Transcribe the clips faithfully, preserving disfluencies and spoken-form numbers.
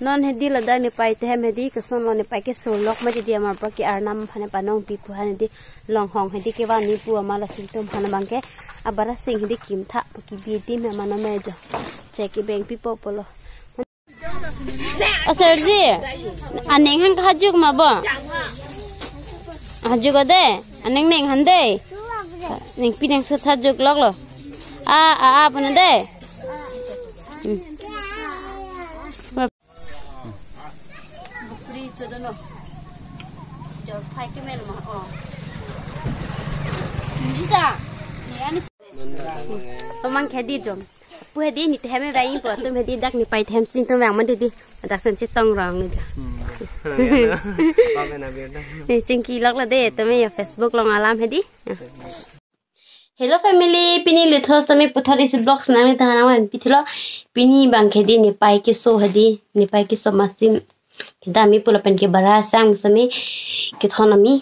Non hedi ladak nepei tehem hedi kosonlo, nepei keso lok ma hedi amarpo ke arnam aphan panong pipo aphan hedi longhong hedi kevan ni pu amat lo singtum aphan abangke abara sing hedi kimtha pu kebi hedi me mano me jo. Che kebeng pipo pulo. O sir ji, aning hang kahajuk ma bo? Hajuk ade, aning ning han de. Ningpi ning sut hajuk lok lo. A, a, a, puna de. Hmm. Bukri chodono. Jor phai kemen ma, oh. Jita. Ni ani. Tomang khedi jom. Pu hedi ne tehem vang po, tum hedi dak nepei tehem singtum vang ma hedi. Dak sen chetong rong ne ja. Hmm. Apa na biar dah. Ne chingki lok la de, tumi ya Facebook along alam hedi. Hello family, pini lethos tumi puthot isi vlogs nangli than awan pithulo. Pini abangke hedi nepei keso hedi, nepei keso masim. Kedam me pu lapen ke bara sang sami kethon ami.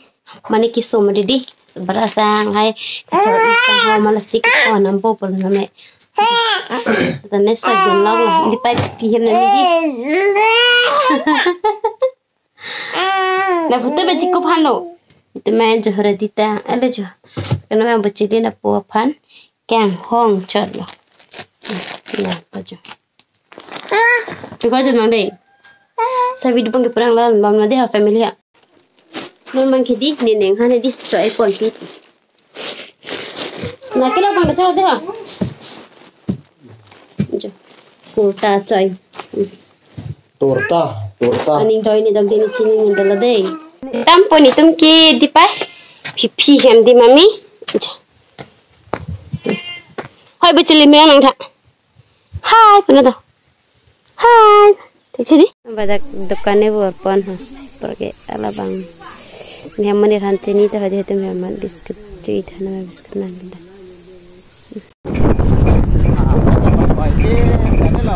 Mane keso ma hedi. Bara sang hai. Kachor isang ho ma lasi kethon ampo pulo name. Tane soi dun lok lo. Nepei pi hem name hedi. Na photo ba chikup hano. Ito main jo hora dita. Ada jo. Kena main bocili na po aphan. Kang hong chot lo. Na pa jo. Piko jo mang de. Sabi dupang ke perang lawan bam na de ha family ha. Non mang khedi ne ning han hedi choi pon si. Na kilo bang de de ha. Jo. Kurta choi. Torta, torta. Aning choi ne dak deni sini ne dala de. Tam pon itum ke hedi pai. Phi phi hem hedi mami. Jo. Hoi bocili me nangtha. Hai, puna to. Hai. Thik si di. Badak dukan ne bor pon ha. Porke ala bang. Ni hamani han chini to hadi hadi me man biscuit chui thana me biscuit nang da.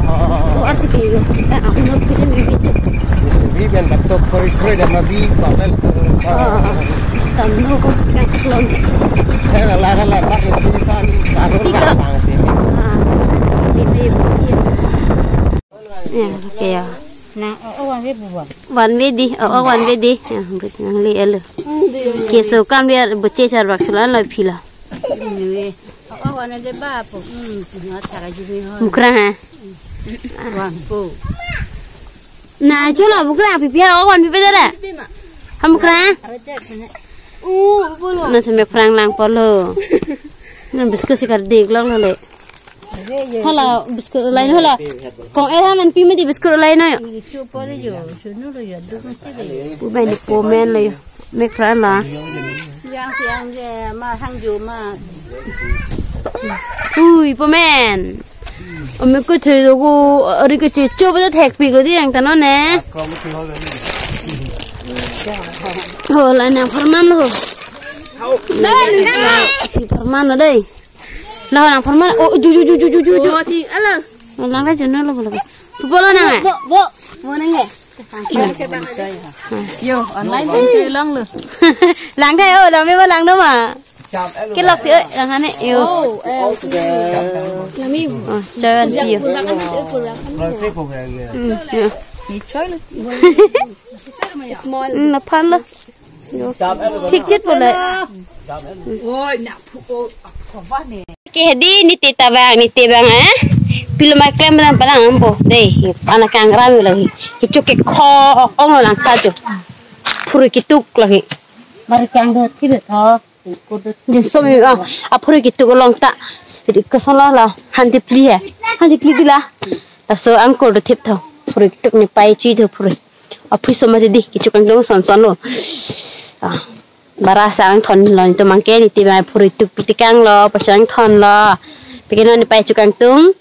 Oh, arti ke yo. Ah, ah, no pide me bitu. Bi ben batok kori kori da ma bi pa. Ah, ah, ah. Tam no ko kan klon. Hera la la la, bak ni si san, baru Tiga. Bang si. Ah, ini dia. Ya, oke ya. Na, oh, oh, one way buba. One way di, oh, oh, one way di. Ya, but nangli elo. Keso kam dia boche char bak sulan lo phila. Ini. Oh, oh, one way ba po. Hmm, na thaga juni ho. Mukra ha. Wan po. Na, cholo, bukra, pipi ha, oh, wan pipi dara. Pipi ma. Ha, bukra. Ada sini. Oh, bolo. Na, semek perang lang polo. Na, biscuit si kardik lok lo le. Hala, biscuit lain hala. Kong era man pi mati biscuit lain ayo. Itu polo yo, sunu lo yo, duk mesti le. Ubai ni pomen lo yo. Mek pran la. Yang siang je ma hang jo ma. Ui, pomen. Ome ko thoi do ko, ari ke checho ba thek pik lo di yang tano ne. Ho la nang pharman lo. Nang pharman lo dei. La nang pharman. Oh, ju ju ju ju ju ju. Oh, ti alo. Lang ka juno lo lo. Tu bolo nang. Bo, bo, bo nang eh. Yo, online pun chui lang lo. Lang thai oh, lang me lang no ma. Kelok ti oi, lang ane yo. Oh, eh, lami. Oh, choi an ti yo. Hmm, yo. Ni choi lo ti. Small. Hmm, na phan lo. Yo. Thik chit bole. Oi, na phu, oh, apa ne? Ke hedi ne te ta bang, ne te bang, eh? Pilo ma klem bang palang ampo. Dei, pana kangram lagi. Kecho ke kho ong lang ta jo. Phurui ketuk lagi. Mari kang do ti be tho. Jin som ah, aphurui ketuk along ta. Hedi kosonlo la. Handi phli he. Handi phli di la. Laso angkur do thip tho. Phurui ketuk nepei chui tho phurui. Aphurui som hedi kecho kangtung son son lo. Ah. Bara sang thon lo ne tomang ke ne te bang phurui tuk piti kang lo, pasang thon lo. Pike non nepei chu kangtung.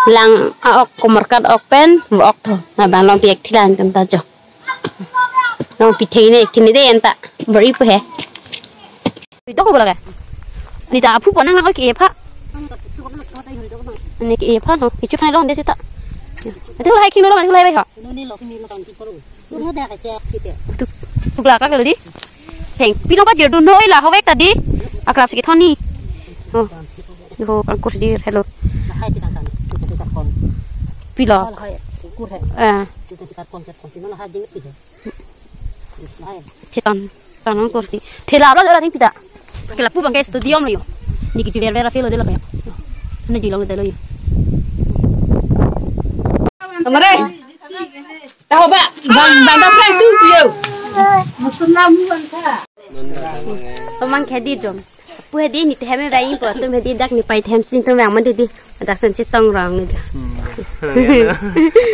Lang a-ok komor kat ok pen, vo ok tho. Na bang long pi ek thilang kan ta jo. Long pi thei ne, thei ne de anta. Bor-i pu he. Ito ko bola ke. Ni ta phu ponang lang ke pha. Ni ke pha no, kecho kan long de seta. Ate ko hai king no lo, ko hai bai ha. Tuk, tuk la ka ke di. Heng, pino pa jir dun noi la, hovek ta di. Akrap si kethon ni. Oh. Ho, angkur si jir, hello. Pilo. Kur hai. Ah. Kita sekat kon, sekat kon. Sino na hajing itu. Hai. Hetan, tanong kursi. Thela abang ora ting pita. Kelapu bangke studio lo yo. Niki juver vera feel de lo kaya. Ano julong de lo yo. Kamare. Tahu ba? Bang, bang, bang, bang, tu, yo. Pamang khedi jom. Pu hedi ne thehem e vang po, atum hedi dak nepei thehem si netum vang ma dei dei. Dak sen chetong rong ne ja. Hmm.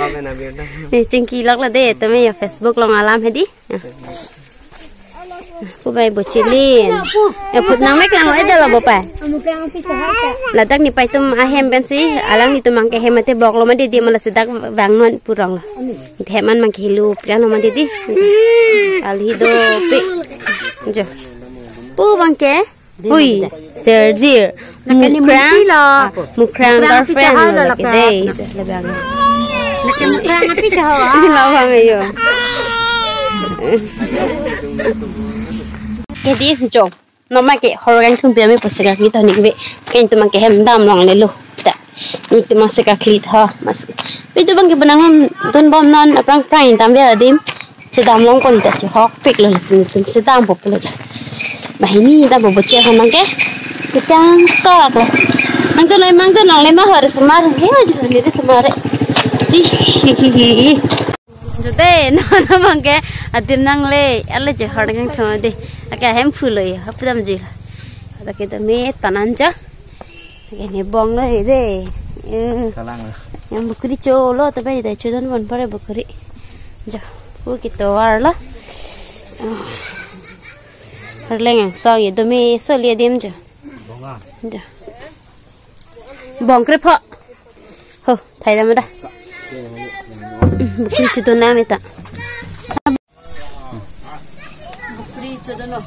Apa na biar dah. Ne chingki lok lo dei, atum ya Facebook along alam hedi. Pu bai bo chilin. Ya phut nang mek lang e dei lo bo pai. Ladak nepei atum ahem pen si, alanglitum abangke hem mate bok lo ma dei dei, ma lasi dak vang non pu rong lo. Thehem an abangke hilup kan ma dei dei. Alhi dopik. Jo. Pu abangke. Hui, Sergio. Lake ni Mukrang. Musi lo. Mukrang Mukrang girlfriend pisa lo halo lake lake. Dei. Lake. Labang. Lake Mukrang api sa ho. Labang ayo. Khedi jo. Noma ke hor kangthum pi ame pu sekarkli tonik ve. Ke netum abangke hem dam longle lo. Ta. Netum abang sekarkli tha mas. Pi tu abangke benang dun bom non aphrang phrang tam ve adim. Chedam long kon ta chehokpik lo lasi netum chedam po pulo. Banghini dam po bo che hon abangke. Kekang kak lo. Mangtun lo, mangtun longle ma hor semar. He jo ni semar. Si. Hi hi hi. Jo dei, non abangke adim nangle, ale je hor kangthum dei. Ake hem phu lo ya, hap dam ji la. Ake dam me tanan ja. Ake ne bong lo he dei. Eh. Kalang lo. Yang bukri cho lo, tapi dei chodon bon pare bukri. Ja, pu ketovar lo. Arleng angsong ye dome so le adim ja. Bonga. Ja. Bong krepho. Ho, thai dam da. Bukri chodon nang ne ta. Bukri chodon lo.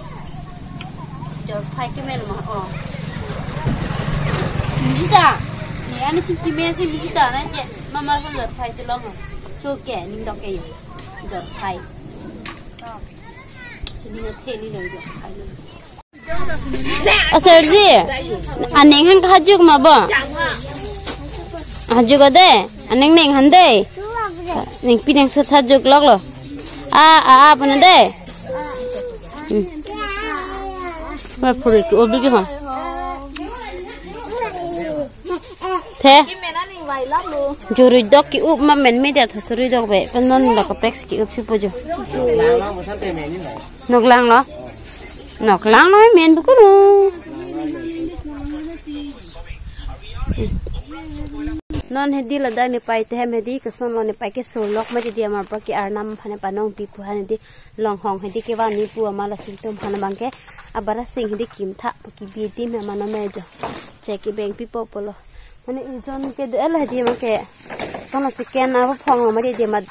Jor phai kemen ma, oh. Mujita. Ni ani chinti men si mujita na che. Mama son jor phai chelong. Cho ke, ning dok ke. Jor phai. Chini na theli lo jor phai lo. O Sergio, aning hang hajuk ma bo? Hajuk ade, aning ning han dei. Ningpi ningso hajuk lok lo. A, a, a, puna dei. Hmm. Ba puri tu obi ke ha. The. Jurui dok ke-up ma men media tha surui dok be. Pen non la kaprek si ke-up si po jo. Noklang lo. Noklang lo men buku lo. Non hedi ladak nepei thehem hedi keson lo nepei keso lok ma dei dei amar pa ke arnam aphan ne panong pi pu aphan hedi longhong hedi kevan ni pu amat lasi netum aphan abangke abara sing hedi kim tha pu kebi adim he mano me jo. Chek kebeng pipo pulo. Mane ejon kedo-el hedi abangke. Kono second avo phong lo ma dei dei amat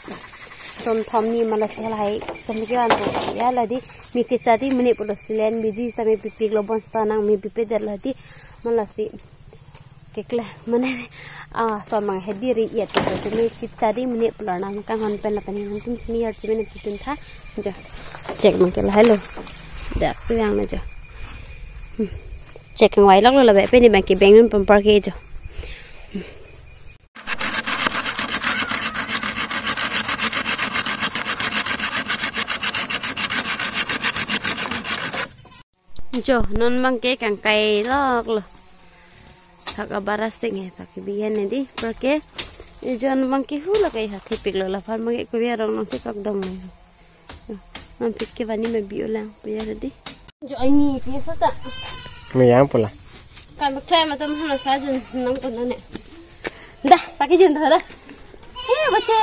jon thom ni ma lasi lahai. Sitame kevan po ya la dei. Me chicha dei mene pulo silen biji sitame pipik lo bon sita nang me pipe det lo dei. Ma lasi kekle mane, ah, son abang hedi ri yet to sitame chicha dei mene pulo nang kanghon pen la tani nangtum si me yar chimene pitun tha. Jo. Chek abangke lahai lo. Dak si yang na jo. Hmm. Chek kangvai lok lo la be pen abangke beng nun pampar ke jo. Jo, non abangke kangkai lok lo. Thak abara sing he, thak kebi hen ne dei, apor ke. Ejon abangke hu lo ke ha thepik lo la aphan abangke kuya rong nang si kak dong lo. Mampik ke bani me bi ulang, puya ready. Jo, ai ni, ni sota. Me yang pula. Kan beklem atum hana sa jun nang pun ne. Dah, pakai jun dah dah. Eh, bache.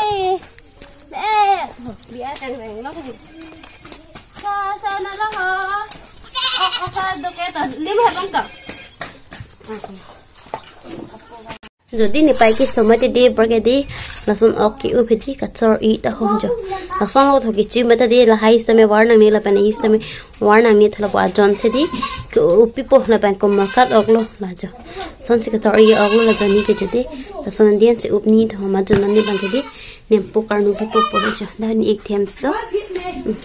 Eh, oh, dia kan reng lo kan. Sa, sa na lo ho. Oh, oh, sa do ke ta. Lim hai bang ka. Jodi nepei keso mati dei apor ke dei, lason ok ke-up hedi kachor-i ta ho jo. Lason lo tho kecho mati dei lahai sitame var nangne lapen hi sitame var nangne tha lapu ajon si dei ke-up pipo lapen komarkat ok lo la jo. Lason si kachor-i ok lo la jo ne ke jo dei. Lason dei an si up ni tha ho ma jo non ne abangke dei. Nempo karnu pipo po jo. Dah ne ik them si lo. Hmm.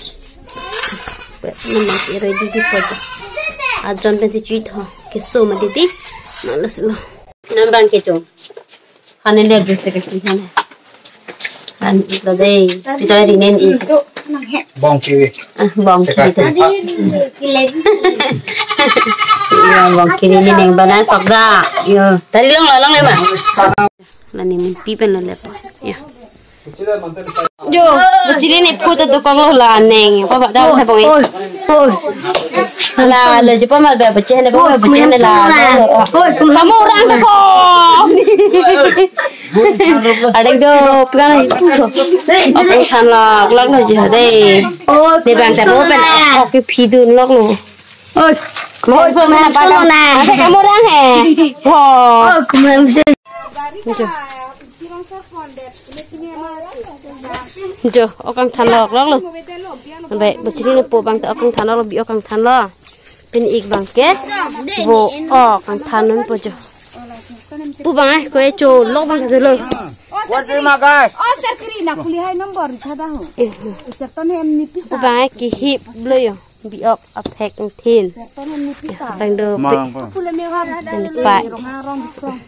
Mana si ready pipo jo. Ajon pen si cho-i tha ho. Keso mati dei. Malas lo. Non abangke chong. Hane le bese ke si hane. An iklo dei. Pito rinen ik. Bong kiri. Ah, bong kiri. Sekat. Iya, bong kiri ni neng bana sokda. Yo, tari long long le ma. La ne min pi pen lo lepo. Ya. Jo, bachili ne phu ta dokok lo la neng. Pa ba da ha bong. Oi, oi. La le jo pa ma ba bache ne ba bache ne la. Oi, kamu orang ko. Ada do pegana itu. Apa kan la, lang lo jo dei. Oi, de bang ta ro pen ok phi dun lok lo. Oi. Mo so na ba. Ada kamu orang he. Ho. Oi, kamu orang se. Jo, ok kangthan lok lok lo. Bai, bachili ne po bang ta ok kangthan lok lo, bi ok kangthan lo. Pini ik bang ke. Vo ok kangthan non po jo. Pu bang ai, ko e cho lok bang ke lo. What do you, my guy? Oh, sir, kiri na kuli hai number thada ho. Eh, eh. Sir, ton hem ni pisa. Pu bang ai kihip lo yo. Bi ok aphek thin. Sir, ton hem ni pisa. Rang do pi. Mang po. Pula me ha. Rang do pa. Rong ha rong rong.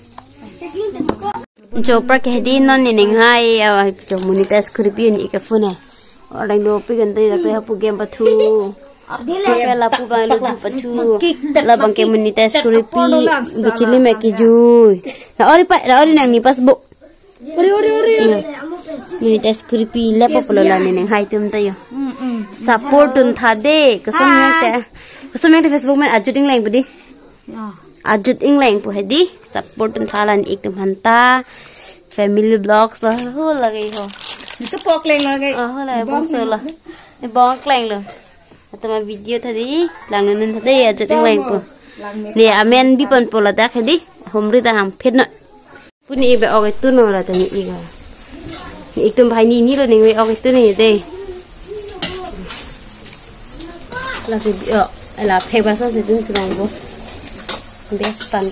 Jo pra ke hedi non ni ning hai, ah, jo monetize kuri pi ni ke phone hai. Orang do pi kan tadi dak hapu game pathu. Ke lapu bang lo du pathu. La bang ke monetize kuri pi. Bachili me kijui. La ori pa, la ori nang ni passbook. Ori, ori, ori, ori. Iya. Monetize kuri pi lepo pulo la ni ning hai atum ta yo. Mm, mm. Support dun tha dei. Koson yang te. Koson yang te Facebook men ajut ingleng budi. Ya. Ajut ingleng pu hedi, support dun tha la ni ik atum aphanta. Family vlogs lo, ho lagi ho. Ni support leng lagi. Ah, ho lagi bong so lo. Ni bong kleng lo. Atama video tha dei, lang nun tha dei, ajut ingleng pu. Ni amen bi pon po ladak hedi, humri ta ham phet no. Pu ni ik ba ok itu no la ta ni ik a. Ni ik atum bhai ni ni lo ning ve ok itu ni dei. La si bi ok, la phek ba so si dun si lang bo. Best pan.